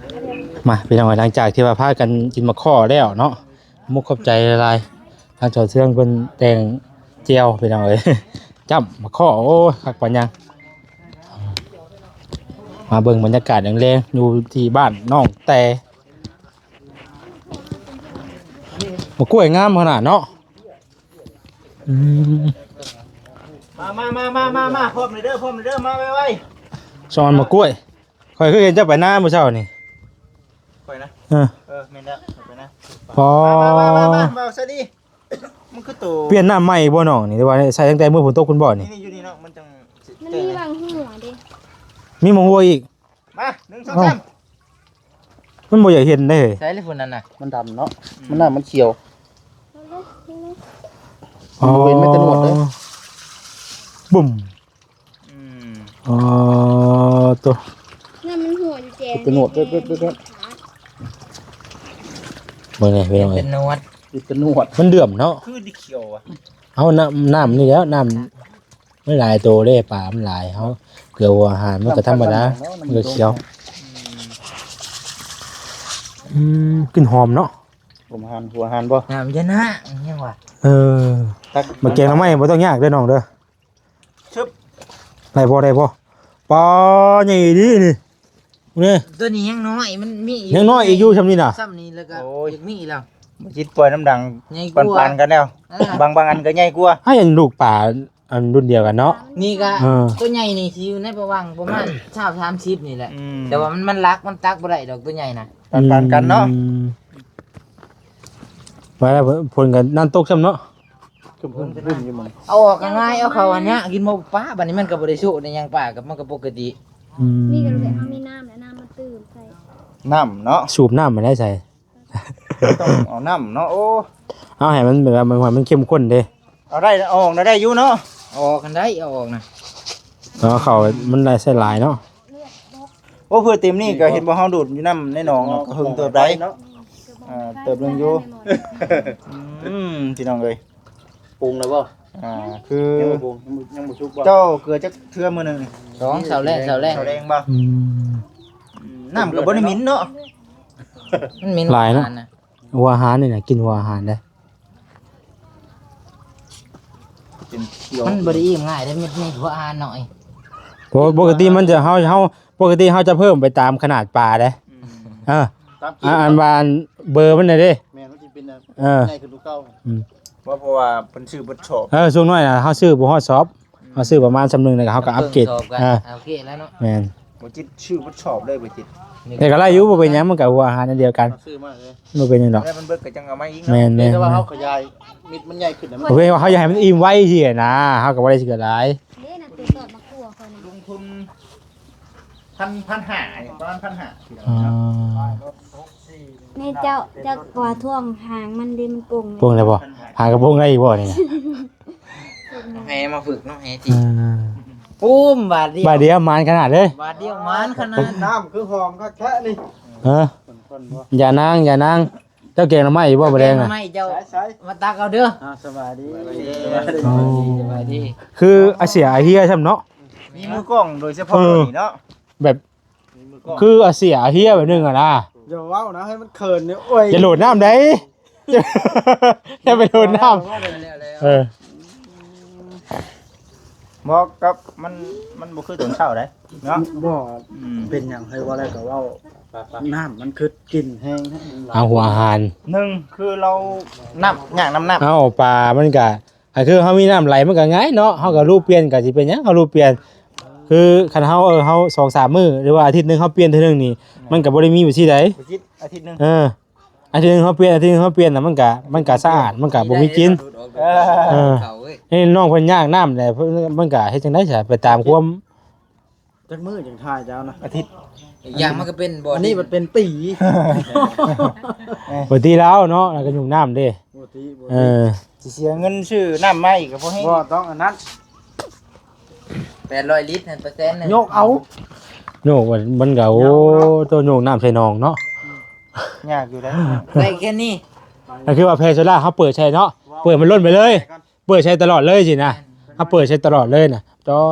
ມາພີ່ນ້ອງເອີຍ ຫຼັງຈາກທີ່ວ່າພາກັນກິນໝາກຂໍ້ແລ້ວເນາະ ຂອບມຸກຂອບໃຈຫຼາຍໆ ທາງສາວເຊືອງເພິ່ນແຕ່ງແຈ່ວພີ່ນ້ອງເອີຍ ຈ້ຳໝາກຂໍ້ ໂອ້ຍ ຄັກປານຫຍັງ. ມາເບິ່ງບັນຍາກາດແລງໆ ຢູ່ທີ່ບ້ານນ້ອງແຕ່ ໝາກກ້ວຍງາມຂະໜາດເນາະ. ອືມ ມາ ມາ ມາ ມາ ມາ ພ້ອມເດີ ພ້ອມເດີ ມາໄວໆ ສອນໝາກກ້ວຍ. ຂ້ອຍຄືເຫັນເຈົ້າໄປນາມື້ເຊົ້ານີ້. ຂ້ອຍນະ? ເອີ ເອີ ແມ່ນແລ້ວ ຂ້ອຍໄປນາ. ອໍ ມາ ມາ ມາ ມາ ມາ ເວົ້າຊະດີ. ມັນຄືໂຕ ປ່ຽນນ້ຳໃໝ່ບໍ່ນ້ອງນີ້ ຫຼືວ່າໃສ່ຕັ້ງແຕ່ມື້ຝົນຕົກພຸ້ນບໍ່ນີ້? ນີ້ ຢູ່ນີ້ເນາະ ມັນຈັ່ງ ມັນມີບາງຫົວເດ້ ມີບາງຫົວອີກ. ມາ ໜຶ່ງ ສອງ ສາມ ມັນບໍ່ຢາກເຫັນເດ້. ໃສ່ເລີຍພຸ້ນນັ້ນນະ ມັນດຳເນາະ ອືມ ມັນນ້ຳມັນຂຽວ ອໍ ບໍ່ເຫັນແມ່ນແຕ່ໜວດເດ້. ບຸ້ມ ອືມ ອໍ ໂຕ ນັ້ນມັນຫົວຢູ່ແຈ ເປັນຕະໜວດ ເບິ່ງແດ່ ເບິ່ງແດ່ ເປັນຕະໜວດ ເປັນຕະໜວດ ມັນເດືອມເນາະ ຄືດີຂຽວອະ. ເອົານ້ຳ ນ້ຳນີ້ແຫຼະ ນ້ຳ ມັນຫຼາຍໂຕເດ້ ປາມັນຫຼາຍ ເຮົາເກືອຫົວອາຫານມັນກໍທຳມະດາ ມັນກໍຂຽວ. ອືມ ອືມ ກິ່ນຫອມເນາະ ຫົວອາຫານ ຫົວອາຫານບໍ່? ນ້ຳຢານາງຫຍັງວະ? ເອີ ມາແກງໜໍ່ໄມ້ບໍ່ຕ້ອງຍາກເດີນ້ອງເດີ. ຊຶບ ໄດ້ບໍ່ ໄດ້ບໍ່? ປາໃຫຍ່ດີນີ້. ນີ້ ຕົວນີ້ຍັງນ້ອຍ ມັນມີ ຍັງນ້ອຍອີກຢູ່ຊ່ຳນີ້ນະ ຊ່ຳນີ້ແລ້ວກໍ ໂອ້ຍ ຢາກມີແລ້ວ ບໍ່ຈິດປ່ອຍນ້ຳດັງ ໃຫຍ່ກວ່າ ປັນໆກັນແລ້ວ. ເອີ ບາງ ບາງອັນກໍໃຫຍ່ກວ່າ ໃຫ້ອັນລູກປາ ອັນລຸ້ນດຽວກັນເນາະ. ນີ້ກໍ ເອີ ຕົວໃຫຍ່ນີ້ຊິຢູ່ໃນປະຫວ່າງປະມານຊາວ ສາມສິບນີ້ແຫຼະ. ອືມ ແຕ່ວ່າມັນ ມັນຫຼັກ ມັນຕັກບໍ່ໄດ້ດອກຕົວໃຫຍ່ນະ ປັນໆກັນເນາະ. ອືມ ວ່າແລ້ວຝົນກໍນັ້ນຕົກຊ້ຳເນາະ. ຄືເພິ່ນຂຶ້ນຢູ່ມັນ ເອົາອອກກໍງ່າຍ ເອົາເຂົ້າອັນເນີ້ຍກິນໝົດປາ ບັດນີ້ມັນກໍບໍ່ໄດ້ໂຊະໄດ້ຫຍັງ ປາກໍມັນກໍປົກກະຕິ. ອືມ ນີ້ກໍແບບເຮົາມີນ້ຳແລ້ວ ນ້ຳມາຕື່ມໃສ່ ນ້ຳເນາະ ສູບນ້ຳມາໄດ້ໃສ່ ຕ້ອງເອົານ້ຳເນາະ. ໂອ້ ເອົາໃຫ້ມັນແບບວ່າມັນ ມັນເຂັ້ມຂຸ້ນເດ້. ເອົາໄດ້ ເອົາອອກນະໄດ້ຢູ່ເນາະ ເອົາອອກກັນໄດ້ ເອົາອອກນະ ເອົາເຂົ້າມັນໄດ້ໃສ່ຫຼາຍເນາະ. ໂອ້ ເພື່ອເຕັມນີ້ກໍເຫັນບໍ່ ເຮົາດູດຢູ່ນ້ຳໃນໜອງເນາະ ກໍເຖິງເຕີບໄດ້ເນາະ. ອ່າ ເຕີບໜຶ່ງຢູ່. ອືມ ພີ່ນ້ອງເອີຍ ປຸງແລ້ວບໍ່? ອ່າ ຄື ຍັງບໍ່ປຸງ ຍັງບໍ່ ຍັງບໍ່ສຸກບໍ່? ເຈົ້າເກືອຈັກເທື່ອມື້ໜຶ່ງນີ້? ສອງ ເຊົ້າແລງ ເຊົ້າແລງ ເຊົ້າແລງບໍ່? ອືມ ອືມ ນ້ຳກໍບໍ່ໄດ້ໝິ່ນເນາະ ມັນໝິ່ນຫຼາຍເນາະ ຫົວອາຫານນະ ຫົວອາຫານນີ້ນະ ກິນຫົວອາຫານເດ້. ເປັນຂຽວ ມັນບໍ່ໄດ້ອີ່ມງ່າຍເດ້ ມີ ມີຫົວອາຫານໜ້ອຍ. ໂອ້ ປົກກະຕິມັນຈະ ເຮົາ ເຮົາ ປົກກະຕິເຮົາຈະເພີ່ມໄປຕາມຂະໜາດປາເດ້. ອືມ ເອີ ຕາມເກດ ອັນ ອັນວ່າອັນເບີມັນນະເດ້. ແມ່ນ ມັນຊິເປັນ ເອີ ໃຫຍ່ຂຶ້ນກວ່າເກົ່າ. ອືມ ເພາະ ເພາະວ່າເພິ່ນຊື້ເບິດຊອບ. ເອີ ຊ່ວງໜ້ອຍນະ ເຮົາຊື້ບໍ່ຮອດຊອບ. ອືມ ເຮົາຊື້ປະມານຊ່ຳໜຶ່ງ ແລ້ວກໍເຮົາກໍອັບເກຣດ. ເອີ ໂອເຄແລ້ວເນາະ. ແມ່ນ ບໍ່ຈິດຊື້ເບິດຊອບເລີຍ ບໍ່ຈິດ. ແຕ່ກໍໄດ້ຢູ່ ບໍ່ເປັນຫຍັງ ມັນກໍຫົວອາຫານອັນດຽວກັນ ຊື້ມາເລີຍ ບໍ່ເປັນຫຍັງດອກ. ແລ້ວມັນເບິດກໍຈັ່ງເອົາມາອີກເນາະ. ແມ່ນໆ ແຕ່ວ່າເຮົາຂະຫຍາຍ ມິດມັນໃຫຍ່ຂຶ້ນນະ ມັນ ໂອເຄ ເຮົາຢາກໃຫ້ມັນອີ່ມໄວຊີ້ນະ ເຮົາກໍບໍ່ໄດ້ຊິເກີດຫຼາຍ. ນີ້ນະ ຕົວຕອດມາຂົ້ວຂ້ອຍນະ ລົງທຶນ ພັນ ພັນຫ້າ ປະມານພັນຫ້າ. ອໍ ນີ້ເຈົ້າ ເຈົ້າວ່າຖ້ວງຫາງມັນເດ້ ມັນປົງ ປົງແລ້ວບໍ່? ຫາງກໍປົງໄດ້ອີກບໍ່ນີ້ນະ? ແຫມາຝຶກເນາະ ແຫທີ່ ອ່າ ປຸ້ມ ບາດດຽວ ບາດດຽວໝານຂະໜາດເລີຍ ບາດດຽວໝານຂະໜາດ. ນ້ຳຄືຫອມຄັກແທ້ນີ້. ເອີ ຢ່ານາງ ຢ່ານາງ ເຈົ້າແກງໜໍ່ໄມ້ຢູ່ບໍ່ມື້ແລງນະ? ແກງໜໍ່ໄມ້ເຈົ້າ ໃສ່ໆ ມາຕັກເອົາເດີ. ອ່າ ສະບາຍດີ ສະບາຍດີ ອໍ ສະບາຍດີ. ຄືອາເຊຍອາເຮຍຊ້ຳເນາະ ມີມືກ້ອງໂດຍສະເພາະ ເອີ ນີ້ເນາະ ແບບ ມີມືກ້ອງ ຄືອາເຊຍອາເຮຍແບບໜຶ່ງຫັ້ນນະ. ຢ່າເວົ້ານະ ໃຫ້ມັນເຂີນນີ້ ໂອ້ຍ ຢ່າໂດດນ້ຳໃດ ຢ່າໄປໂດດນ້ຳ. ເອີ ເໝາະກັບມັນ ມັນບໍ່ຄືຕອນເຊົ້າໃດເນາະ. ບໍ່ ອືມ ເປັນຫຍັງໃຫ້ເວົ້າໄດ້ກໍເວົ້າ ນ້ຳມັນຄືກິນແຮງ. ເອົາ ຫົວອາຫານ ໜຶ່ງຄືລາວ ນ້ຳ ຍາກນຳນ້ຳ ເອົາປາມັນກະ ກໍຄືເຮົາມີນ້ຳໄຫຼມັນກໍງ່າຍເນາະ ເຮົາກໍລູບປ່ຽນ ກໍຊິເປັນຫຍັງ ເຮົາລູບປ່ຽນ. ຄືຄັນເຮົາ ເອີ ເຮົາສອງສາມມື້ ຫຼືວ່າອາທິດໜຶ່ງເຮົາປ່ຽນເທື່ອໜຶ່ງນີ້ ມັນກໍບໍ່ໄດ້ມີບັນຊີໃດ ອາທິດໜຶ່ງ ເອີ ອາທິດໜຶ່ງເຮົາປ່ຽນ ອາທິດໜຶ່ງເຮົາປ່ຽນນະ ມັນກະ ມັນກະສະອາດ ມັນກະບໍ່ມີກິ່ນ. ເອີ ເອີ ນີ້ນ້ອງເພິ່ນຍາກນ້ຳແຫຼະ ມັນກະເຮັດຈັ່ງໃດຊະ ໄປຕາມຄວາມ. ຈັກມື້ຈັ່ງຖ່າຍເຈົ້ານະ? ອາທິດ ອີກຢ່າງມັນກໍເປັນບໍ່ ອັນນີ້ມັນເປັນປີ ບໍ່ຕິລາວເນາະ ແລ້ວກໍຫຍຸ້ງນ້ຳເດ້. ບໍ່ຕິ ບໍ່ຕິ ເອີ ຊິເສຍເງິນຊື້ນ້ຳມາອີກກໍບໍ່ແຮງ. ບໍ່ຕ້ອງອັນນັ້ນ ແປດຮ້ອຍລິດຫັ້ນ ເປີເຊັນໜຶ່ງ ຍົກເອົາ ໂຍກມັນ ມັນກໍ ໂອ້ ໂຕໂຍກນ້ຳໃສ່ໜອງເນາະ ຍາກຢູ່ເດ້. ໄດ້ແຄ່ນີ້ ກໍຄືວ່າແພໂຊລາເຮົາເປີດໃສ່ເນາະ ເປີດມັນລົ້ນໄປເລີຍ ເປີດໃສ່ຕະຫຼອດເລີຍຊີ້ນະ ເຮົາເປີດໃສ່ຕະຫຼອດເລີຍນະ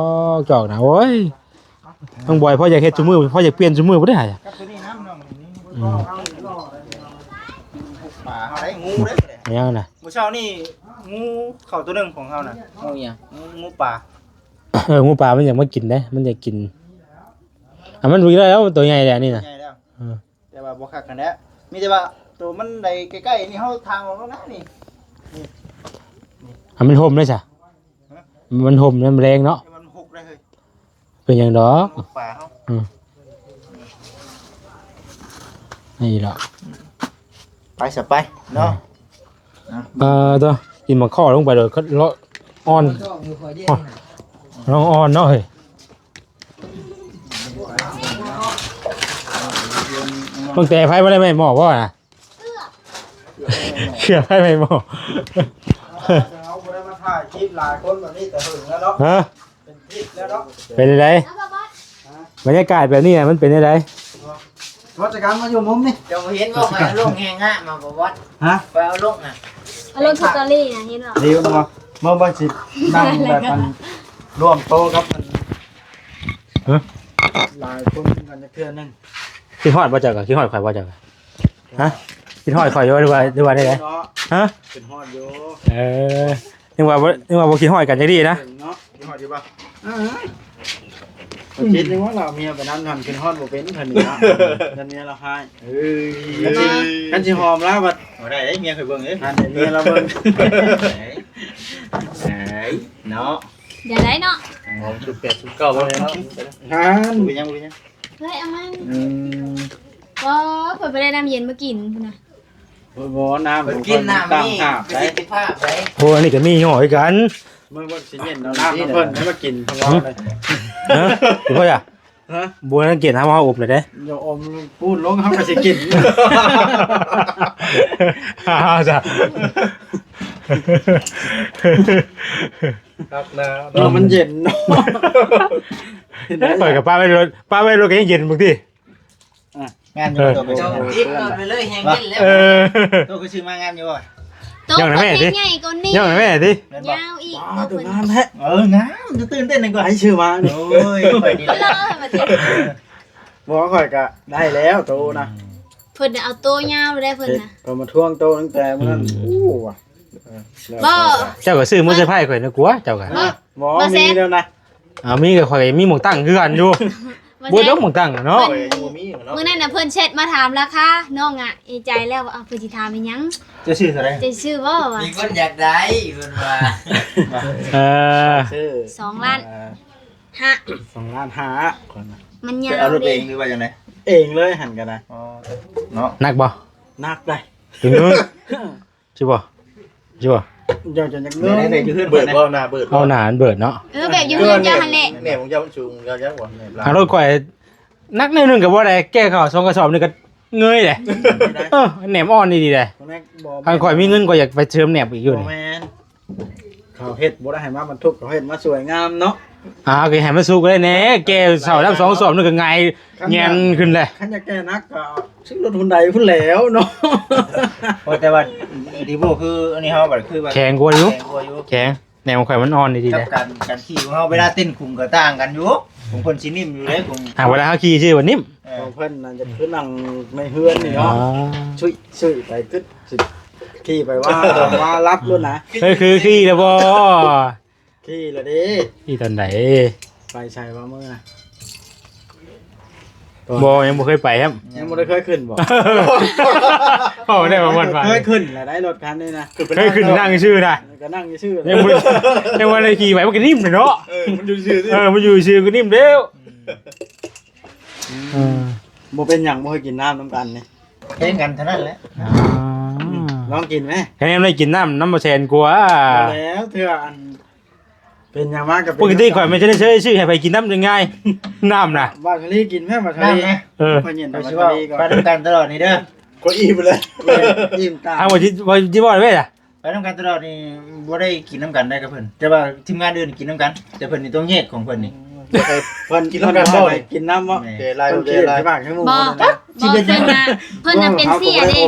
ຈອກໆນະ. ໂອ້ຍ ນ້ອງບອຍ ພໍ່ຢາກເຮັດຊຸມື້ ພໍ່ຢາກປ່ຽນຊຸມື້ບໍ່ໄດ້ຫາ. ກັບຕົວນີ້ນ້ຳນ້ອງ ອືມ ປາເຮົາໄດ້ ງູເດ້ ຫຍັງນະ? ມື້ເຊົ້ານີ້ງູເຂົ້າໂຕໜຶ່ງຂອງເຮົານະ. ງູຫຍັງ? ງູ ງູປ່າ. ເອີ ງູປ່າມັນຢາກມາກິນເດ້ ມັນຢາກກິນ. ອ່ະ ມັນບໍ່ໄດ້ແລ້ວ ໂຕໃຫຍ່ແລ້ວນີ້ນະ. ໃຫຍ່ແລ້ວ ເອີ ແຕ່ວ່າບໍ່ຄັກຫັ້ນແຫຼະ ມີແຕ່ວ່າໂຕມັນໄດ້ໃກ້ໆນີ້ ເຮົາທາງອອກແລ້ວນະນີ້ ອ່ະ ມັນຫົ່ມເດ້ຊະ. ຮະ? ມັນຫົ່ມ ມັນແລງເນາະ ມັນຫົກໄດ້ເຮີ້ຍ. ເປັນຫຍັງດອກ ຫົກປາເຮົາ. ອືມ ນີ້ລະ ໄປຊະໄປເນາະ. ເອີ ເອີ ໂຕ ກິນໝາກຂໍ້ລົງໄປໂລດ ລະອ່ອນ ລະອ່ອນເນາະເຮີ້ຍ. ຕັ້ງແຕ່ໃຜບໍ່ໄດ້ໄມ້ໝໍ້ບໍ່ນະ? ເຄືອໃຜໄມ້ໝໍ້? ເຮົາບໍ່ໄດ້ມາຖ່າຍຄລິບຫຼາຍຄົນແບບນີ້ແຕ່ເຫິງແລ້ວເນາະ. ຮະ? ເປັນຄລິບແລ້ວເນາະ. ເປັນໃດ? ບັນຍາກາດແບບນີ້ມັນເປັນໃດ? ວັດຈະກຳມາຢູ່ມຸມນີ້ ເຈົ້າບໍ່ເຫັນບໍ່? ຂ້ອຍເອົາລົງແຮງງາມມາບໍ່ວັດ. ຮະ? ຂ້ອຍເອົາລົງນະ ເອົາລົງສະຕໍຣີນະ ເຫັນບໍ່? ດີບໍ່? ເມື່ອບັດຊິນັ່ງແບບມັນລວມໂຕກັບມັນ ຮະ? ຫຼາຍຄົນກັນຈັກເທື່ອໜຶ່ງ. ຄິດຮອດບໍ່ເຈົ້າກະ? ຄິດຮອດຂ້ອຍບໍ່ເຈົ້າກະ? ຮະ? ຄິດຮອດຂ້ອຍຢູ່ ຫຼືວ່າ ຫຼືວ່າໃດ? ເນາະ ຮະ? ຄິດຮອດຢູ່. ເອີ ຍັງວ່າບໍ່ ຍັງວ່າບໍ່ຄິດຮອດກັນຈັກດີນະ. ເນາະ ຄິດຮອດຢູ່ບໍ່? ເອີ ຄິດຢູ່ວ່າລາວເມຍໄປນຳຫັ້ນ ຄິດຮອດບໍ່ເປັນເພິ່ນນີ້ເນາະ ຢ້ານເມຍລາວຮ້າຍ. ເອີ ຄັນຊິ ຄັນຊິຫອມລາວບັດ ບໍ່ໄດ້ເດ້ ເມຍຂ້ອຍເບິ່ງເດ້ ຫັ້ນເດ້ ເມຍລາວເບິ່ງ. ເອີຍ ເນາະ ຢ່າໄດ້ເນາະ ຫອມຊຸບແປດຊຸບເກົ້າບໍ່ໄດ້ເນາະ. ຫັ້ນ ບໍ່ເປັນຫຍັງ ບໍ່ເປັນຫຍັງ. ເຮີ້ຍ ເອົາມາ ອືມ ບໍ່ ເພິ່ນບໍ່ໄດ້ນ້ຳເຢັນມາກິນພຸ້ນນະ. ບໍ່ ນ້ຳ ເພິ່ນກິນນ້ຳນີ້ ມີປະສິດທິພາບໃດ. ໂອ້ ອັນນີ້ກະມີຫຍໍ້ຄືກັນ. ເບິ່ງ ເບິ່ງຊິເຢັນເອົານ້ຳນຳເພິ່ນໃຫ້ມາກິນ ເພິ່ນວ່າ. ຮະ? ບໍ່ຢາກ ຮະ? ບໍ່ໃຫ້ກິນ ເຮົາ ເຮົາອົບແລ້ວເດ້. ຢ່າອົບ ປູດລົງ ເຮົາກະຊິກິນ. ເອົາຊະ ຄັກນະ ເນາະ ມັນເຢັນເນາະ. ຂ້ອຍກະປະໄວ້ລົດ ປະໄວ້ລົດກະຍັງເຢັນບາງທີ. ອ່ະ ງາມຢູ່ ເອີ ໂຕ ເຈົ້າຕິດລົດໄປເລີຍ ແຮງເຢັນແລ້ວ. ເອີ ໂຕຄືຊື້ມາງາມຢູ່ບໍ່? ໂຕ ຍັງນະແມ່ຕິ ໃຫຍ່ກວ່ານີ້ ຍັງນະແມ່ຕິ ແມ່ນບໍ່? ຍາວອີກ ວ້າວ ໂຕງາມແທ້. ເອີ ງາມ ຈະຕື່ນເຕັ້ນຫຍັງກວ່າ ໃຜຊື້ມານີ້. ໂອ້ຍ ຂ້ອຍນີ້ແຫຼະ ບໍ່ ຂ້ອຍກະໄດ້ແລ້ວໂຕນະ. ເພິ່ນເອົາໂຕຍາວໄດ້ເພິ່ນນະ ເພິ່ນມາທວງໂຕຕັ້ງແຕ່ມື້ນັ້ນ. ອືມ ໂອ້ ບໍ່ ເຈົ້າກະຊື້ມື້ເຊີໄພຂ້ອຍນະ ກົວເຈົ້າກະ. ບໍ່ ບໍ່ ມີແລ້ວນະ. ອ່າ ມີກະຂ້ອຍມີໝ່ອງຕັ້ງຄືກັນຢູ່. ບໍ່ ບໍ່ໄດ້ ດອກໝ່ອງຕັ້ງເນາະ ເພິ່ນ ຂ້ອຍຍັງບໍ່ມີເນາະ. ມື້ນັ້ນນະເພິ່ນແຊັດມາຖາມລາຄາ ນ້ອງອະເອໃຈແລ້ວວ່າ ເພິ່ນຊິຖາມອີ່ຫຍັງ ຈະຊື້ເທົ່າໃດ ຈະຊື້ບໍ່ວ່າ. ມີຄົນຢາກໄດ້ເພິ່ນວ່າ. ເອີ ຊື້ສອງລ້ານ ເອີ ຫ້າ ສອງລ້ານຫ້າ. ມັນຍາວ ເອົາລົດເອງຫຼືວ່າຈັ່ງໃດ? ເອງເລີຍຫັ້ນກະໄດ້. ອໍ ເນາະ ໜັກບໍ່? ໜັກໄດ໋. ເອີ ຊິບໍ່ ຊິບໍ່ ເຈົ້າຈະຍັງເບິ່ງ ເບີດບໍ່ ໜ້າເບີດບໍ່? ເອົາໜ້າມັນເບີດເນາະ. ເອີ ແບບຢູ່ເຮືອນເຈົ້າຫັ້ນແຫຼະ ແໜບຂອງເຈົ້າມັນສູງ ເຈົ້າຈັກບໍ່ແໜບລາວ. ເອົາລົດຂ້ອຍໜັກໜ້ອຍໜຶ່ງກະບໍ່ໄດ້ ແກ່ເຂົ້າສອງກະສອບນີ້ກະເງີຍເດ້. ເອີ ແໜບອ່ອນອີ່ຫຼີເດ້. ຄັນຂ້ອຍມີເງິນຂ້ອຍຢາກໄປເສີມແໜບອີກຢູ່ນີ້. ແມ່ນ ເຂົາເຮັດບໍ່ໄດ້ໃຫ້ມາບັນທຸກ ເຂົາເຮັດມາສວຍງາມເນາະ. ອ່າ ກະໃຫ້ມັນສຸກໄດ້ແນ່ ແກ່ເຂົ້ານຳສອງສອບນີ້ກະຫງາຍແງນຂຶ້ນແຫຼະ. ຄັນຢາກແກ່ໜັກກະຊື້ລົດຮຸນໄດພຸ້ນແລ້ວເນາະ. ໂອ້ ແຕ່ວ່າດີໂບຄືອັນນີ້ເຮົາບັດຄືວ່າແຂງກວ່າຢູ່ ແຂງກວ່າຢູ່ ແຂງ. ແນວຂອງຂ້ອຍມັນອ່ອນດີໆ ກັບການ ການຂີ່ຂອງເຮົາ ເວລາເຕັ້ນຂຸມກະຕ່າງກັນຢູ່ ຂອງເພິ່ນຊິນິ້ມຢູ່ເດ້ ຂອງ ອ່າ ເວລາເຮົາຂີ່ຊື່ວ່ານິ້ມ ເອີ ຂອງເພິ່ນນັ້ນຈະຄືນັ່ງໃນເຮືອນນີ້ເນາະ. ຊຸຍ ຊຸຍໄປກຶດ ຂີ່ໄປວ່າ ວ່າລັບໂລດນະ. ເຮີ້ຍ ຄືຂີ່ແລ້ວບໍ່? ຂີ່ແລ້ວເດ້. ຂີ່ຕອນໃດ? ໄປໃສວ່າມື້ນະ? ບໍ່ ຍັງບໍ່ເຄີຍໄປແຮມ. ຍັງບໍ່ໄດ້ເຄີຍຂຶ້ນບໍ່? ເວົ້າໄດ້ວ່າມ່ວນວ່າ ເຄີຍຂຶ້ນແລ້ວໄດ໋ ລົດຄັນນີ້ນະ ເຄີຍຂຶ້ນນັ່ງຊື່ນະ ກະນັ່ງຊື່ ຍັງບໍ່ ຍັງບໍ່ໄດ້ຂີ່ໄປ. ມັນກະນິ້ມເນາະ. ເອີ ມັນຢູ່ຊື່ ເອີ ມັນຢູ່ຊື່ກະນິ້ມແລ້ວ. ອືມ ເອີ ບໍ່ເປັນຫຍັງ ບໍ່ໃຫ້ກິນນ້ຳນຳກັນນີ້ ແຂ່ງກັນເທົ່ານັ້ນແຫຼະ. ອໍ ລອງກິນແມ ແຄ່ໄດ້ກິນນ້ຳນຳບໍ່ແຊນກວ່າ. ບໍ່ແລ້ວ ເທື່ອອັນ ເປັນຫຍັງມາກະເປັນ ປົກກະຕິຂ້ອຍມັນຈະໄດ້ຊື້ໃຫ້ໃຜກິນນຳງ່າຍໆ ນ້ຳນະ. ບາດທະລີກິນແມ ບາດທະລີ ນ້ຳນະ. ເອີ ຂ້ອຍເຢັນ ຂ້ອຍຊິເວົ້າ ບາດທະລີກ່ອນ ໄປນຳກັນຕະຫຼອດນີ້ເດີ ຂ້ອຍອີ່ມແລ້ວ ອີ່ມຕາ. ເອົາ ຊິ ຊິເວົ້າໄດ້ລະ ໄປນຳກັນຕະຫຼອດນີ້ບໍ່ໄດ້ກິນນຳກັນໄດ໋ກັບເພິ່ນ ແຕ່ວ່າທີມງານອື່ນກິນນຳກັນ ແຕ່ເພິ່ນນີ້ຕ້ອງແຍກຂອງເພິ່ນນີ້. ເພິ່ນກິນນຳກັນບໍ່? ກິນນຳບໍ່? ແມ່ນ ເອີ ລາຍ ເພິ່ນ ເອີ ລາຍ ຊິບາກໃຫ້ໝູ່ ບໍ່ ບໍ່ ເພິ່ນນະ ເພິ່ນນະເປັນເສຍເດ້.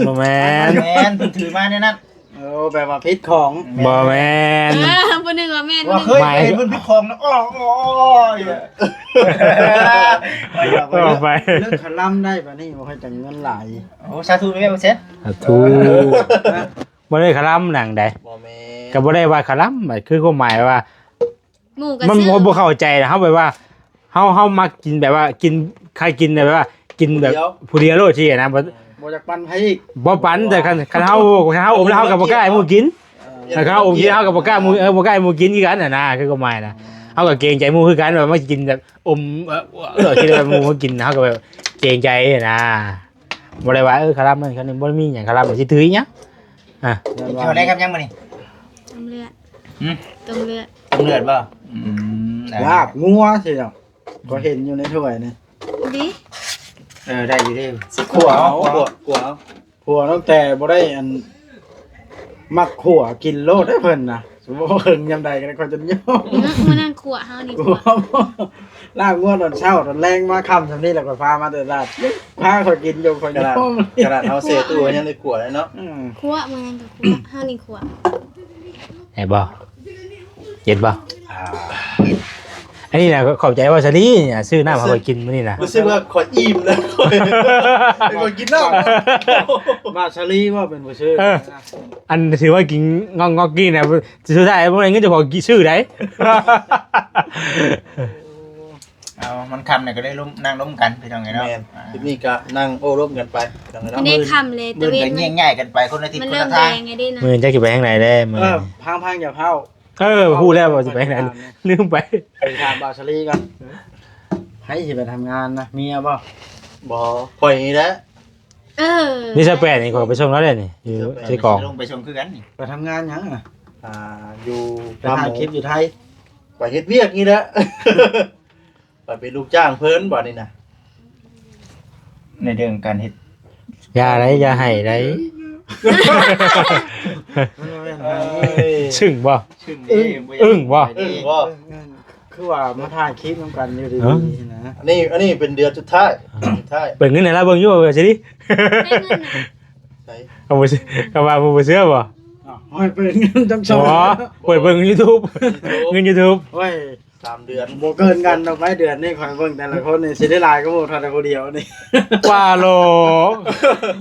ບໍ່ແມ່ນ ແມ່ນ ເພິ່ນຖືມາແນວນັ້ນ. ໂອ້ ແບບວ່າຜິດຂອງ. ບໍ່ແມ່ນ ເອີ ຜູ້ໜຶ່ງວ່າແມ່ນ ວ່າເຄີຍ ຜູ້ໜຶ່ງ ໄປເຫັນເພິ່ນພິດຂອງນະ ໂອ້ຍ ອອກໄປ ເລື່ອງຄະລຳໄດ້ບາດນີ້ ບໍ່ຄ່ອຍຈັງເງິນຫຼາຍ. ໂອ້ ສາທຸແມ່ບໍ່ເຊັດ ສາທຸ. ບໍ່ໄດ້ຄະລຳໜັງໃດ ບໍ່ແມ່ນ ກໍບໍ່ໄດ້ວ່າຄະລຳ ຄືຄວາມໝາຍວ່າ ໝູ່ກໍ ມັນ ຊື້ ບໍ່ ບໍ່ເຂົ້າໃຈນະ ເຮົາແບບວ່າ ເຮົາ ເຮົາມັກກິນແບບວ່າ ກິນ ໃຜກິນແບບວ່າ ກິນແບບ ຜູ້ດຽວ ຜູ້ດຽວໂລດຊີ້ນະ ບໍ່ ບໍ່ຢາກປັນໃຜອີກ ບໍ່ປັນ ແຕ່ຄັນ ຄັນເຮົາ ຄັນເຮົາອົມແລ້ວເຮົາກໍບໍ່ກ້າໃຫ້ໝູ່ກິນ ເອີ ແລ້ວເຮົາອົມກິນເຮົາກໍບໍ່ກ້າໝູ່ ເອີ ບໍ່ກ້າໃຫ້ໝູ່ກິນຄືກັນຫັ້ນນະ ຄືຄວາມໝາຍນະ ເຮົາກໍເກງໃຈໝູ່ຄືກັນ ແບບມາກິນແບບອົມ ເອີ ເອີ ທີ່ແບບໝູ່ມາກິນ ເຮົາກໍແບບເກງໃຈຫັ້ນນະ ບໍ່ໄດ້ວ່າ ເອີ ຄະລຳນັ້ນຄະນີ້ ບໍ່ໄດ້ມີຫຍັງ ຄະລຳຊິຖືຫຍັງ ອ່ະ ກິນເຂົ້າແລງກັບຫຍັງມື້ນີ້? ຕົ້ມເລືອດ ຫືມ? ຕົ້ມເລືອດ ຕົ້ມເລືອດບໍ່? ອືມ ລາບງົວຊິດອກ ກໍເຫັນຢູ່ໃນຖ້ວຍນີ້ ດີ ເອີ ໄດ້ຢູ່ເດ້ ຊິຂົ້ວເອົາ ຂົ້ວ ຂົ້ວເອົາ ຂົ້ວຕັ້ງແຕ່ບໍ່ໄດ້ອັນ ມັກຂົ້ວກິນໂລດເດ້ເພິ່ນນະ ສົມມຸດວ່າເຄິ່ງຍາມໃດກໍໄດ້ ຂ້ອຍຈົນຍອມ ອື ມື້ນັ້ນຂົ້ວເຮົານີ້ ຂົ້ວ ລາບງົວຕອນເຊົ້າ ຕອນແລງມາຄ່ຳຊ່ຳນີ້ແຫຼະ ຂ້ອຍພາມາແຕ່ຕະຫຼາດ ພາຂ້ອຍກິນຢູ່ ຂ້ອຍຍອມ ຂະໜາດເຮົາແຊ່ຕູ້ຍັງໄດ້ຂົ້ວເລີຍເນາະ ອື ຂົ້ວ ມື້ນັ້ນກໍຂົ້ວ ເຮົານີ້ຂົ້ວ ແມ່ນບໍ່? ເຢັນບໍ່? ອ່າ ອັນນີ້ນະ ຂອບໃຈເວົ້າສາລີນີ້ນະ ຊື້ນ້ຳໃຫ້ຂ້ອຍກິນມື້ນີ້ນະ ຮູ້ສຶກວ່າຂ້ອຍອີ່ມແລ້ວ ຂ້ອຍ ຂ້ອຍກິນນ້ຳ ເວົ້າສາລີເວົ້າເປັນຜູ້ຊື້ ເອີ ອັນຖືວ່າກິນງອກໆກີ້ນະ ສຸດທ້າຍບໍ່ໄດ້ເງິນເຈົ້າຂອງກິນຊື້ໃດ ເອົາ ມັນຄ່ຳແລ້ວກໍໄດ້ລົມ ນັ່ງລົມກັນພີ່ນ້ອງເອີຍເນາະ ແມ່ນ ອ່າ ຄລິບນີ້ກໍນັ່ງໂອ້ລົມກັນໄປພີ່ນ້ອງເອີຍເນາະ ມື້ນີ້ຄ່ຳເລີຍ ຕະເວັນ ແຍກຍ້າຍກັນໄປຄົນລະທິດຄົນລະທາງ ມື້ອື່ນຈັກຊິໄປທາງໃດແດ່ມື້ ເອີ ພັງໆ ຢ່າເວົ້າ ເອີ ຮູ້ແລ້ວວ່າຊິໄປທາງໃດ ລືມໄປ ໄປຖາມບ່າວສາລີກ່ອນ ໃຜຊິໄປທຳງານນະ ເມຍບໍ່? ບໍ່ ຂ້ອຍນີ້ແຫຼະ ເອີ ມີຊາວແປດນີ້ ຂ້ອຍໄປສົ່ງແລ້ວເດ້ນີ້ ຢູ່ເຊກອງ ລົງໄປສົ່ງຄືກັນນີ້ ໄປທຳງານຫຍັງນະ? ອ່າ ຢູ່ ໄປຖ່າຍຄລິບຢູ່ໄທ ໄປເຮັດວຽກນີ້ແຫຼະ ຂ້ອຍເປັນລູກຈ້າງເພິ່ນບາດນີ້ນະ ໃນເລື່ອງການເຮັດ ຢ່າໄດ໋ ຢ່າໄຫ້ໄດ໋ ມັນບໍ່ແມ່ນໄຫ້ ເອີຍ ຊຶ້ງບໍ່? ຊຶ້ງເດ້ ອຶ້ງ ບໍ່ຢາກ ອຶ້ງບໍ່? ໄປເດ້ ອຶ້ງບໍ່? ຄືວ່າມາຖ່າຍຄລິບນຳກັນຢູ່ດີໆ ເອີ ນະ ອັນນີ້ ອັນນີ້ເປັນເດືອນສຸດທ້າຍ ສຸດທ້າຍ ເບິ່ງເງິນໃຫ້ລາວເບິ່ງຢູ່ວ່າຊິດີ ໃຊ້ເງິນນະ ໃຊ້ ເຂົາບໍ່ເຊື່ອ ເຂົາວ່າບໍ່ເຊື່ອບໍ່? ອ້າວ ໃຫ້ເປີດເງິນຈັກສອງ ບໍ່ ເປີດເບິ່ງຢູທູບ ຢູທູບ ເງິນຢູທູບ ໂອ້ຍ ສາມເດືອນ ບໍ່ເກີນກັນດອກໄປ ເດືອນນີ້ຂ້ອຍເບິ່ງແຕ່ລະຄົນນີ້ຊິໄດ້ຫຼາຍກວ່າໝູ່ເທົ່າໃດຜູ້ດຽວນີ້ ວ່າໂລ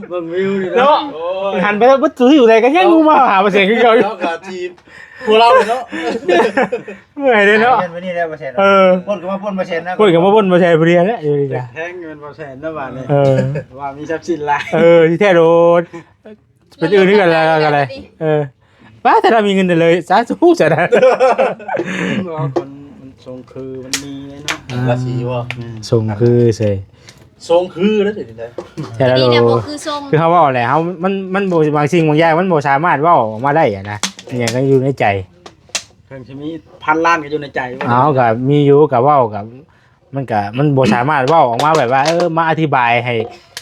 ເບິ່ງວິວນີ້ເນາະ ເນາະ ໂອ້ຍ ຫັນໄປເບິດສູ່ທີ່ຢູ່ໃດກໍຍັງມາຫາບໍ່ເສັນຄືເກົ່າຢູ່ ເຮົາກໍທີ່ພວກເຮົາເລີຍເນາະ ເມື່ອຍເດ້ເນາະ ເງິນໄວ້ນີ້ແຫຼະບໍ່ເສັນ ເອີ ປົນກໍມາປົນບໍ່ເສັນນະ ປົນກໍມາປົນບໍ່ເສັນຜູ້ດຽວແຫຼະ ຢູ່ນີ້ກະແຮງເງິນບໍ່ເສັນນະບາດນີ້ ເອີ ວ່າມີຊັບສິນຫຼາຍ ເອີ ທີ່ແທ້ໂດດ ເປັນອື່ນຄືກັນແລ້ວກໍໄດ້ ເອີ ປ້າ ຖ້າລາວມີເງິນໄດ້ເລີຍ ສາທຸສາທຸ ວ່າມັນ ມັນຊົງຄືມັນມີເນາະ ລາສີບໍ່ ຊົງຄືເສຍ ຊົງຄືແລ້ວເດ ແຕ່ລະໂລ ຄືເຮົາເວົ້າແຫຼະ ເຮົາ ມັນ ມັນບໍ່ ບາງສິ່ງບາງຢ່າງມັນບໍ່ສາມາດເວົ້າອອກມາໄດ້ຫັ້ນນະ ອີຫຍັງກໍຢູ່ໃນໃຈ ເຖິງຊິມີພັນລ້ານກໍຢູ່ໃນໃຈ ເຮົາກໍມີຢູ່ ກໍເວົ້າກໍ ມັນກະ ມັນບໍ່ສາມາດເວົ້າອອກມາແບບວ່າ ເອີ ມາອະທິບາຍໃຫ້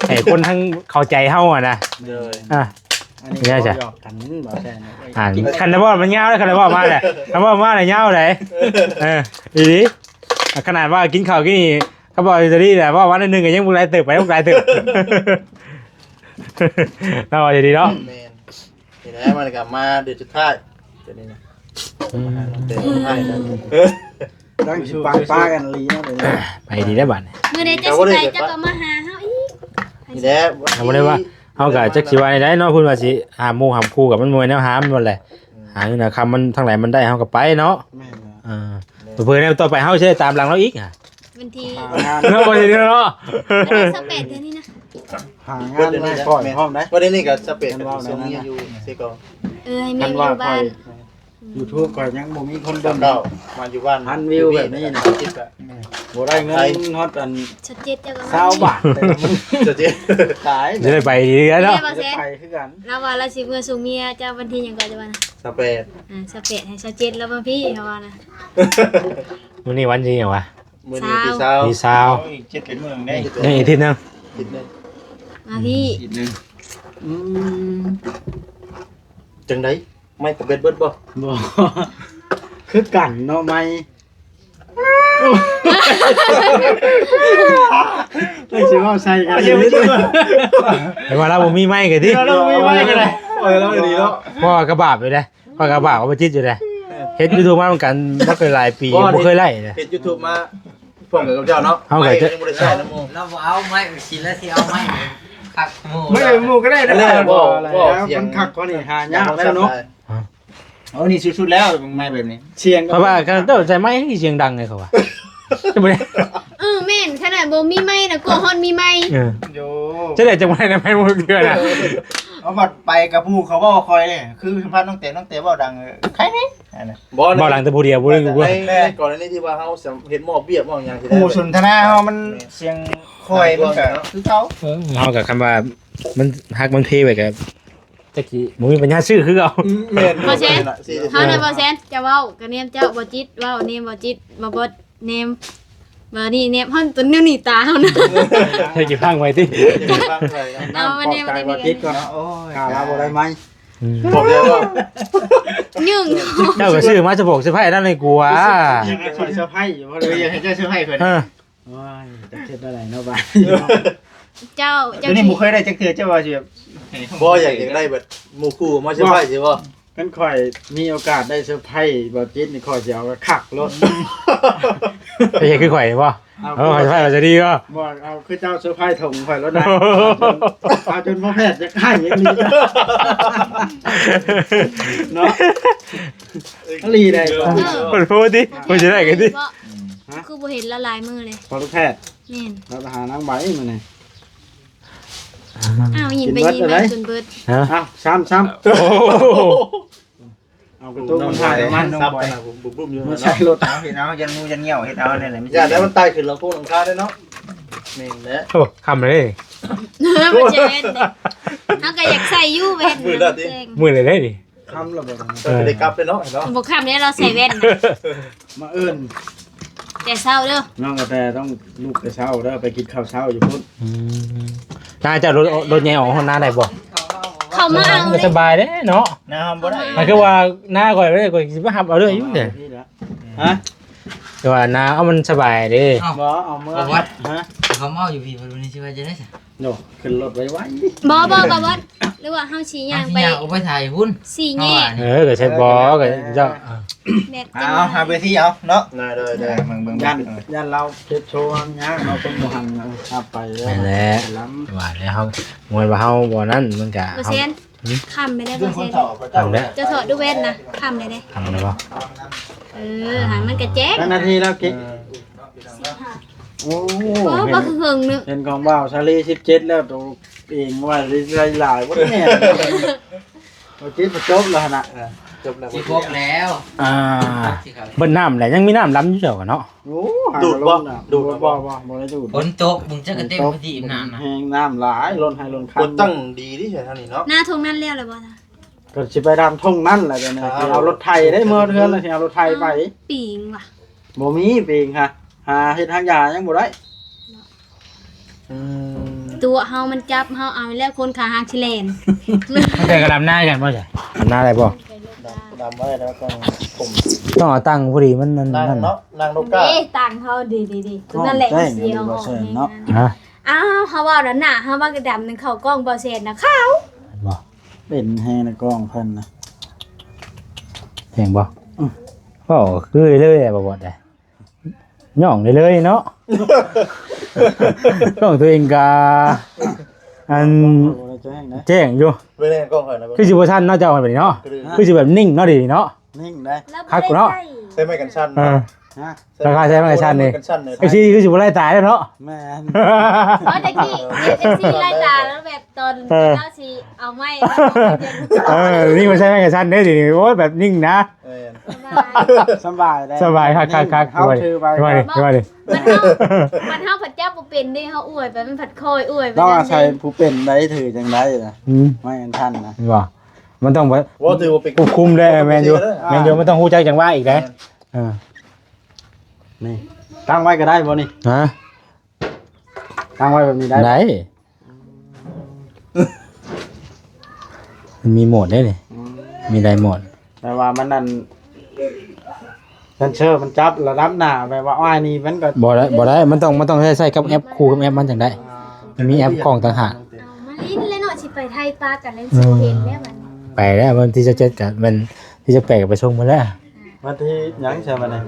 ໃຫ້ຄົນທັງເຂົ້າໃຈເຮົາຫັ້ນນະ ໂດຍ ອ່າ ອັນນີ້ເວົ້າຫຍອກກັນບໍ່ແຊນ ອ່າ ຄັນໄດ້ເວົ້າມັນຍາວເດ້ ຄັນໄດ້ເວົ້າມາແຫຼະ ຄັນເວົ້າມາແລ້ວຍາວໃດ ເອີ ອີ່ຫຼີ ຂະໜາດວ່າກິນເຂົ້າກິນນີ້ ຄັນເວົ້າອີ່ຫຼີແຫຼະ ເວົ້າມາໜ້ອຍໜຶ່ງກໍຍັງບໍ່ຫຼາຍເຕີບ ໄປບໍ່ຫຼາຍເຕີບ ເນາະ ເວົ້າດີໆເນາະ ແມ່ນ ນີ້ແຫຼະ ມັນກໍມາເດືອນສຸດທ້າຍ ເດືອນນີ້ນະ ອືມ ມາຫານ້ອງແຕງ ໃຫ້ນະ ຕັ້ງຊິປາປາກັນອີ່ຫຼີເນາະ ໄປດີແລ້ວບາດນີ້ ມື້ໃດເຈົ້າຊິໄປ ເຈົ້າກໍມາຫາເຮົາອີກ ນີ້ແຫຼະ ເຮົາບໍ່ໄດ້ວ່າ ເຮົາກໍຈັກຊິວ່າໃດເນາະ ເພິ່ນວ່າຊິຫາໝູ່ຫາຄູ່ກັບ ມັນບໍ່ແມ່ນແນວຫາມັນແຫຼະ ອືມ ຫາເງິນຫາຄຳ ມັນທາງໃດມັນໄດ້ ເຮົາກໍໄປເນາະ ແມ່ນແລ້ວ ເອີ ເພື່ອໃນຕໍ່ໄປເຮົາຊິໄດ້ຕາມຫຼັງລາວອີກ ວັນທີ ຫາງານ ເນາະ ວັນທີເນາະ ວັນທີຊາວແປດເດືອນນີ້ນະ ຫາງານໃຫ້ຂ້ອຍພ້ອມໄດ໋ ວັນນີ້ກໍຊາວແປດກໍຊິສົ່ງເມຍຢູ່ເຊກອງ ເອີ ໃຫ້ເມຍຢູ່ບ້ານ ຢູທູບຂ້ອຍຍັງບໍ່ມີຄົນເບິ່ງ ມາຢູ່ບ້ານພັນວິວແບບນີ້ນະ ບໍ່ໄດ້ເງິນຮອດອັນຊາວເຈັດ ຊາວບາດ ຊາວເຈັດ ຕາຍ ຈະໄດ້ໄປອີກແລ້ວເນາະ ໄປຄືກັນ ລາວວ່າລາວຊິເມືອສົ່ງເມຍເຈົ້າວັນທີຫຍັງກໍຈະວ່ານະ ຊາວແປດ ອ່າ ຊາວແປດ ໃຫ້ຊາວເຈັດລາວມາພີ້ ເຂົາວ່ານະ ມື້ນີ້ວັນທີຫຍັງວະ? ມື້ນີ້ທີຊາວ ທີຊາວ ອີກເຈັດແປດມື້ເດ້ ຍັງອີກທິດໜຶ່ງ ທິດໜຶ່ງ ມາພີ້ ທິດໜຶ່ງ ອືມ ຈັ່ງໃດ ໄມ້ກະເບັດເບິດບໍ່? ບໍ່ ຄືກັນເນາະ ໄມ້ ຈັ່ງຊິເວົ້າໃສ່ກັນ ເຫັນວ່າລາວບໍ່ມີໄມ້ກໍຕິ ລາວບໍ່ມີໄມ້ກໍໄດ້ ເອີ ລາວດີເນາະ ເພາະວ່າກະບາບຢູ່ເດ້ ຂ້ອຍກໍບາກວ່າບໍ່ຈິດຢູ່ເດ້ ເອີ ເຮັດ YouTube ມານຳກັນ ບໍ່ເຄີຍຫຼາຍປີ ບໍ່ ບໍ່ເຄີຍໄລ່ເດ້ ເຮັດ YouTube ມາພ້ອມກັນກັບເຈົ້າເນາະ ເຮົາກໍຈະ ໄມ້ຍັງບໍ່ໄດ້ໃຊ້ນຳໝູ່ ລາວບໍ່ເອົາໄມ້ ຊິລະຊິເອົາໄມ້ຄັກໝູ່ ໄມ້ໝູ່ກໍໄດ້ ອັນນັ້ນບໍ່ ບໍ່ ບໍ່ ມັນຄັກກວ່ານີ້ຫາຍາກແລ້ວເນາະ ຮະ ໂອ້ ນີ້ສຸດໆແລ້ວ ໄມ້ແບບນີ້ ສຽງ ເພາະວ່າຄັນເຈົ້າໃຊ້ໄມ້ໃຫ້ສຽງດັງເລີຍ ເຂົາວ່າ ບໍ່ໄດ້ ເອີ ແມ່ນ ຂະໜາດບໍ່ມີໄມ້ນະ ກວ່າຮອດມີໄມ້ ເອີ ໂຢ ຈະໄດ້ຈັກໄມ້ນະ ໄມ້ໝູ່ເທື່ອນະ ເອົາບັດໄປກັບໝູ່ເຂົາເວົ້າຄ່ອຍເດ້ ຄືສຳພາດນ້ອງແຕ ນ້ອງແຕເວົ້າດັງ ເອີ ໃຄນີ້ ອັນນັ້ນ ບໍ່ ເວົ້າດັງແຕ່ຜູ້ດຽວ ບໍ່ໄດ້ຢູ່ ໃນ ໃນກໍລະນີທີ່ວ່າເຮົາເຮັດມອບວຽກມອບຫຍັງຊິໄດ້ ໝູ່ສົນທະນາເຮົາມັນສຽງຄ່ອຍ ມັນກໍຄືເກົ່າ ເອີ ເຮົາກໍຄຳວ່າມັນຮັກມັນເພໄວ້ກໍ ຈັກຊິບໍ່ມີປັນຍາຊື້ຄືເກົ່າ ອືມ ແມ່ນ ບໍ່ແຊນ ເຮົານະບໍ່ແຊນ ຈະເວົ້າກະແນມເຈົ້າ ບໍ່ຈິດເວົ້າ ແນມບໍ່ຈິດ ບໍ່ບົດ ແນມ ບໍ່ນີ້ແນມ ເຮົາຕົວແນວນີ້ຕາເຮົານະ ໃຫ້ກິນພັງໄວ້ຕິ ເອົາມາແນມ ບໍ່ຈິດກ່ອນ ໂອ້ຍ ກາລາບໍ່ໄດ້ໄມ້ ອືມ ບອກແລ້ວວ່າ ຍື່ງ ເຈົ້າກໍຊື້ມາສະໂພກສະໄພນັ້ນເລີຍກວ່າ ຢາກໃຫ້ຂ້ອຍເຊີໄພຢູ່ບໍ່ ຫຼືຢາກໃຫ້ເຈົ້າເຊີໄພເພິ່ນ ເອີ ໂອ້ຍ ຈັກເຮັດແນວໃດເນາະບາດ ເຈົ້າ ເຈົ້າ ເຈົ້ານີ້ບໍ່ເຄີຍໄດ້ຈັກເທື່ອ ເຈົ້າວ່າຊິແບບ ບໍ່ ຢາກ ຢາກໄດ້ແບບໝູ່ຄູ່ມາເຊີໄພຊິບໍ່ ຄັນຂ້ອຍມີໂອກາດໄດ້ເຊີໄພບ່າວຈິດນີ້ ຂ້ອຍຊິເອົາຄັກໂລດ ໄປເຮັດຄືຂ້ອຍບໍ່ ເອົາ ເອີ ເຊີໄພວ່າຈະດີບໍ່ ບໍ່ ເອົາຄືເຈົ້າເຊີໄພຖົງຂ້ອຍໂລດນະ ເອົາຈົນພໍ່ແພດຢາກໄຫ້ອີ່ຫຼີເນາະ ອີ່ຫຼີໄດ໋ ເອີ ເພິ່ນໂພດຕິ ເພິ່ນຊິໄດ້ກັນຕິ ຮະ ຄືບໍ່ເຫັນລາວຫຼາຍມື້ເລີຍ ພໍ່ລູກແພດ ແມ່ນ ລາວໄປຫານາງໃບມື້ນີ້ ອ້າວ ຍິງໄປຍິງມາຈົນເບິດ ຮະ ອ້າວ ຊ້ຳ ຊ້ຳ ໂອ້ໂຫ ເອົາກະຕຸກມາຖ່າຍນ້ຳມັນນ້ອງບອຍ ບຸ້ມໆຢູ່ ມາໃສ່ລົດ ເອົາ ເຮັດເອົາ ຢ້ານງູຢ້ານງຽວ ເຮັດເອົາແນວໃດມັນ ຢ້ານແຕ່ມັນໄຕ່ຂຶ້ນຫຼັງຄົງຫຼັງຄາເດ້ເນາະ ແມ່ນແຫຼະ ໂອ້ ຄ່ຳເລີຍ ບໍ່ແມ່ນເດ້ ເຮົາກໍຢາກໃສ່ຢູ່ແວ່ນ ມື້ລະຕິ ມື້ລະເດ້ນີ້ ຄ່ຳລະບໍ່ ເອີ ໄດ້ກັບເດ້ເນາະ ເນາະ ບໍ່ຄ່ຳເດ້ ລາວໃສ່ແວ່ນນະ ມາເອີ້ນແຕ່ເຊົ້າເດີ ນ້ອງກະແຕຕ້ອງລຸກແຕ່ເຊົ້າເດີ ໄປກິນເຂົ້າເຊົ້າຢູ່ພຸ້ນ ອືມ ນ້າເຈົ້າລົດ ລົດໃຫຍ່ອອກຮອດນາໄດ້ບໍ່? ເຂົ້າມາເອົາເລີຍ ສະບາຍເດ້ເນາະ ນາເຮົາບໍ່ໄດ້ ມັນຄືວ່ານາຂ້ອຍເດ້ ຂ້ອຍຊິມາຮັບເອົາເລີຍຢູ່ເດ້ ຮະ ແຕ່ວ່ານາເອົາມັນສະບາຍເດ້ ເອົ້າ ບໍ່ ເອົາເມືອ ບໍ່ວັດ ຮະ ເຂົາເມົາຢູ່ພີ້ ວັນນີ້ຊິວ່າຈັ່ງໃດຊະ? ໂນ ຂຶ້ນລົດໄວໆ ບໍ່ ບໍ່ ບໍ່ ບໍ່ ຫຼືວ່າເຮົາຊິຍ່າງໄປ ເຮົາຊິຍ່າງອອກໄປຖ່າຍພຸ້ນ ສີ່ແຍກ ເອີ ກໍໃຊ່ບໍ່ ກໍເຈົ້າ ແບບ ເອົາ ຫາເວທີເອົາເນາະ ໄດ້ ໄດ້ ເບິ່ງ ເບິ່ງ ຢ້ານ ຢ້ານລາວເຮັດໂຊຍາກເນາະ ຄົນບໍ່ຫັນນະ ຮັບໄປແລ້ວ ນັ້ນແຫຼະ ວ່າແລ້ວເຮົາ ບໍ່ແມ່ນວ່າເຮົາບໍ່ນັ້ນ ມັນກະ ບໍ່ແຊນ ຄ່ຳໄປແລ້ວ ບໍ່ແຊນ ຄ່ຳແລ້ວ ເຈົ້າຖອດດູແວ່ນນະ ຄ່ຳແລ້ວເດ້ ຄ່ຳແລ້ວບໍ່ ເອີ ຫາມັນກະແຈ້ງ ຈັກນາທີແລ້ວກິ ໂອ້ ໂອ້ ບໍ່ຄືເຄິ່ງໜຶ່ງ ເຫັນຂອງບ່າວຊາລີສິບເຈັດແລ້ວ ໂຕເອງວ່າໄດ້ຫຼາຍບໍ່ແມ່ນ ເອົາຈິດມາຈົບແລ້ວຫັ້ນນະ ເອີ ຈົບແລ້ວ ສິບຫົກແລ້ວ ອ່າ ເບິດນ້ຳແຫຼະ ຍັງມີນ້ຳລຳຢູ່ເຈົ້າກະເນາະ ໂອ້ ດູດບໍ່ ຫາກໍລົງນະ ດູດບໍ່ ບໍ່ ບໍ່ ບໍ່ໄດ້ດູດ ຝົນຕົກ ມຶງຈັກກະເຕັມ ຝົນຕົກ ພະດີນ້ຳນະ ແຮງນ້ຳຫຼາຍ ລົ້ນໄຮ່ລົ້ນຄັນ ຄົນຕັ້ງດີດີແທ້ທາງນີ້ເນາະ ນາທົ່ງນັ້ນແລ້ວລະບໍ່ນະ? ກໍຊິໄປດຳທົ່ງນັ້ນແຫຼະ ດຽວນີ້ ເອົາລົດໄຖໄດ້ ເມືອເຮືອນລະຊິເອົາລົດໄຖໄປ ປີງວ່າ ບໍ່ມີປີງຫາ ຫາເຮັດຫາຢາຍັງບໍ່ໄດ້ ອືມ ຕົວະເຮົາມັນຈັບເຮົາເອົາແລ້ວ ຄົນຂາຫັກຊິແລ່ນ ແຕ່ກໍດຳນາກັນບໍ່ຈ້ະ ດຳນາໄດ້ບໍ່ ດຳ ດຳບໍ່ໄດ້ແລ້ວກໍຜົມ ຕ້ອງເອົາຕັ້ງພໍດີ ມັນນັ້ນ ນັ່ງເນາະ ນັ່ງນົກກ້າ ເດ້ ຕັ້ງເຮົາ ເດ້ໆໆ ຕົວນັ້ນແຫຼະ ແຈ້ງ ມັນຊິເອົາອອກ ເນາະ ຮະ ອ້າວ ເຮົາເວົ້ານັ້ນນະ ເຮົາວ່າກໍດຳໜຶ່ງເຂົ້າກ້ອງບໍ່ແຊນນະ ຂາວ ເຫັນບໍ່ ເປັນແຮງໃນກ້ອງເພິ່ນນະ ແຮງບໍ່ ອືມ ເວົ້າຄືເລີຍ ບໍ່ບອດໄດ໋ ຍ່ອງໄດ້ເລີຍເນາະ ກ້ອງຕົວເອງກະ ອັນ ແຈ້ງຢູ່ ເບິ່ງໃນກ້ອງຂ້ອຍນະ ຄືຊິບໍ່ທັນເນາະ ເຈົ້າເອົາໄປນີ້ເນາະ ຄືຊິແບບນິ່ງເນາະ ດີເນາະ ນິ່ງໄດ້ ຄັກເນາະ ໃສ່ໄມ້ກັນສັ່ນ ເອີ ຮະ ລາຄາໃຊ້ໄມ້ກັນສັ່ນນີ້ ກັນສັ່ນນີ້ ເອັຟຊີ ຄືຊິບໍ່ໄລ່ຕາຍແລ້ວເນາະ ແມ່ນ ເພາະແຕ່ກີ້ ເອັຟຊີ ໄລ່ຕາແລ້ວແບບ ຕອນ ເອີ ເຈົ້າຊິເອົາໄມ້ ເອີ ນີ້ມັນໃຊ້ໄມ້ກັນສັ່ນເດ້ ໂອ້ຍ ແບບນິ່ງນະ ແມ່ນ ສະບາຍ ສະບາຍ ຄັກໆໆ ເຮົາຖືໄວ້ ເຮົາຖືໄວ້ ບັດເຮົາ ບັດເຮົາພັດຈັບບໍ່ເປັນເດ້ ເຮົາອວຍໄປ ມັນພັດຄ່ອຍອວຍໄປ ຕ້ອງອາໄສຜູ້ເປັນໄດ້ ຖືຈັ່ງໃດນະ ອືມ ໄມ້ອັນທັນນະ ແມ່ນບໍ່ ມັນຕ້ອງ ໂອ້ ຖືວ່າເປັນ ຄວບຄຸມໄດ້ ແມ່ນຢູ່ ແມ່ນຢູ່ ມັນຕ້ອງຮູ້ຈັກຈັງຫວະອີກເດ້ ເອີ ນີ້ ຕັ້ງໄວ້ກໍໄດ້ບໍ່ນີ້ ຮະ ຕັ້ງໄວ້ແບບນີ້ໄດ້ ໄດ້ ມັນມີໂໝດເດ້ນີ້ ອືມ ມີຫຼາຍໂໝດ ແຕ່ວ່າມັນນັ້ນ ເຊັນເຊີມັນຈັບລະດັບໜ້າ ແບບວ່າອ້າຍນີ້ມັນກໍ ບໍ່ໄດ້ ບໍ່ໄດ້ ມັນຕ້ອງ ມັນຕ້ອງໃຊ້ ໃຊ້ກັບແອັບ ຄູ່ກັບແອັບມັນຈັ່ງໄດ້ ມັນມີແອັບກ້ອງຕ່າງຫາກ ເອົາມາຫຼິ້ນແລ້ວເນາະ ຊິໄປໄທປາກັນແລ້ວ ອືມ ຊິບໍ່ເຫັນແລ້ວບັດນີ້ ໄປແລ້ວ ວັນທີຊາວເຈັດກໍແມ່ນ ທີ່ຊາວແປດກໍໄປສົ່ງເພິ່ນແລ້ວ ວັນທີຫຍັງຊະບັດນີ້?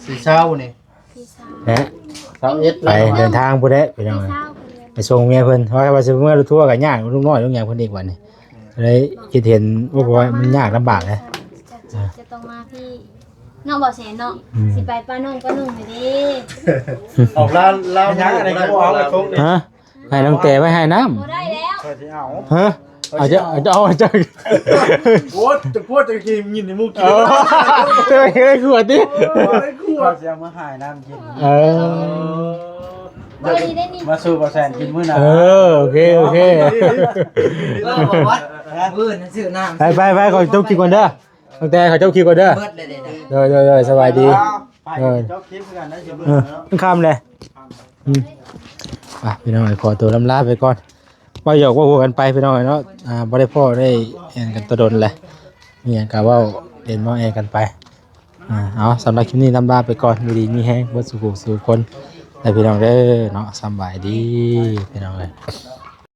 ສີ່ຊາວນີ້ ແລະ ຊາວເອັດ ໄປເດີນທາງພຸ້ນແຫຼະພີ່ນ້ອງ ໄປສົ່ງເມຍເພິ່ນ ວ່າ ວ່າຊິເມືອລົດທົວກໍຍາກ ລູກນ້ອຍລູກຫຍັງເພິ່ນອີກບັດນີ້ ເລີຍຄິດເຫັນ ໂອ້ ວ່າມັນຍາກລຳບາກເດ້ ຈະ ຈະຕ້ອງມາພີ່ເນາະ ບໍ່ແຊນເນາະ ອືມ ຊິໄປປ້ານ້ອງປ້າໜຸ່ມຢູ່ເດ້ ອອກລາວ ລາວຫຍັງອັນນີ້ ບໍ່ເອົາມາສົ່ງນີ້ ຮະ? ໃຫ້ນ້ອງແຕໄວ້ໃຫ້ນ້ຳ ບໍ່ໄດ້ແລ້ວ ຂ້ອຍຊິເອົາ ຮະ? ເອົາເຈົ້າ ເອົາເຈົ້າ ໂອ້ຍ ຈະພວດຈະກິນ ຍິນໃຫ້ໝູ່ກິນ ເອີ ເຈົ້າເຮັດໃຫ້ຂວດຕິ ໂອ້ຍ ຂວດ ຊິເອົາມາໃຫ້ນ້ຳກິນ ເອີ ເອີ ມາສູ່ບໍ່ແຊນກິນມື້ໜ້າ ເອີ ໂອເຄ ໂອເຄ ເອີ ບອກວ່າ ມື້ອື່ນຊື້ນ້ຳ ໄປ ໄປ ໄປ ຂໍຈົບຄລິບກ່ອນເດີ ຕັ້ງແຕ່ເຂົາເຈົ້າຄິດກ່ອນເດີ ເບິດເລີຍເດ້ ໂດຍ ໂດຍ ໂດຍ ສະບາຍດີ ເອີ ໄປ ເອີ ເຈົ້າຄິດຄືກັນໄດ້ຊິເບິດ ເອີ ເນາະ ຄ່ຳແລ້ວ ອືມ ອ່ະ ພີ່ນ້ອງເອີຍ ຂໍຕົວລຳລາໄປກ່ອນ ເວົ້າຫຍອກເວົ້າຫົວກັນໄປພີ່ນ້ອງເອີຍເນາະ ອ່າ ບໍ່ໄດ້ພໍ້ໄດ້ແອ່ນກັນໂຕດົນແຫຼະ ມີຫຍັງກໍເວົ້າເລ່ນເວົ້າແອ່ນກັນໄປ ອ່າ ເອົາ ສຳລັບຄລິບນີ້ລຳລາໄປກ່ອນ ຢູ່ດີມີແຮງເບິດສູ່ຜູ້ສູ່ຄົນ ແລະ ພີ່ນ້ອງເດີເນາະ ສຳບາຍດີ ພີ່ນ້ອງເອີຍ.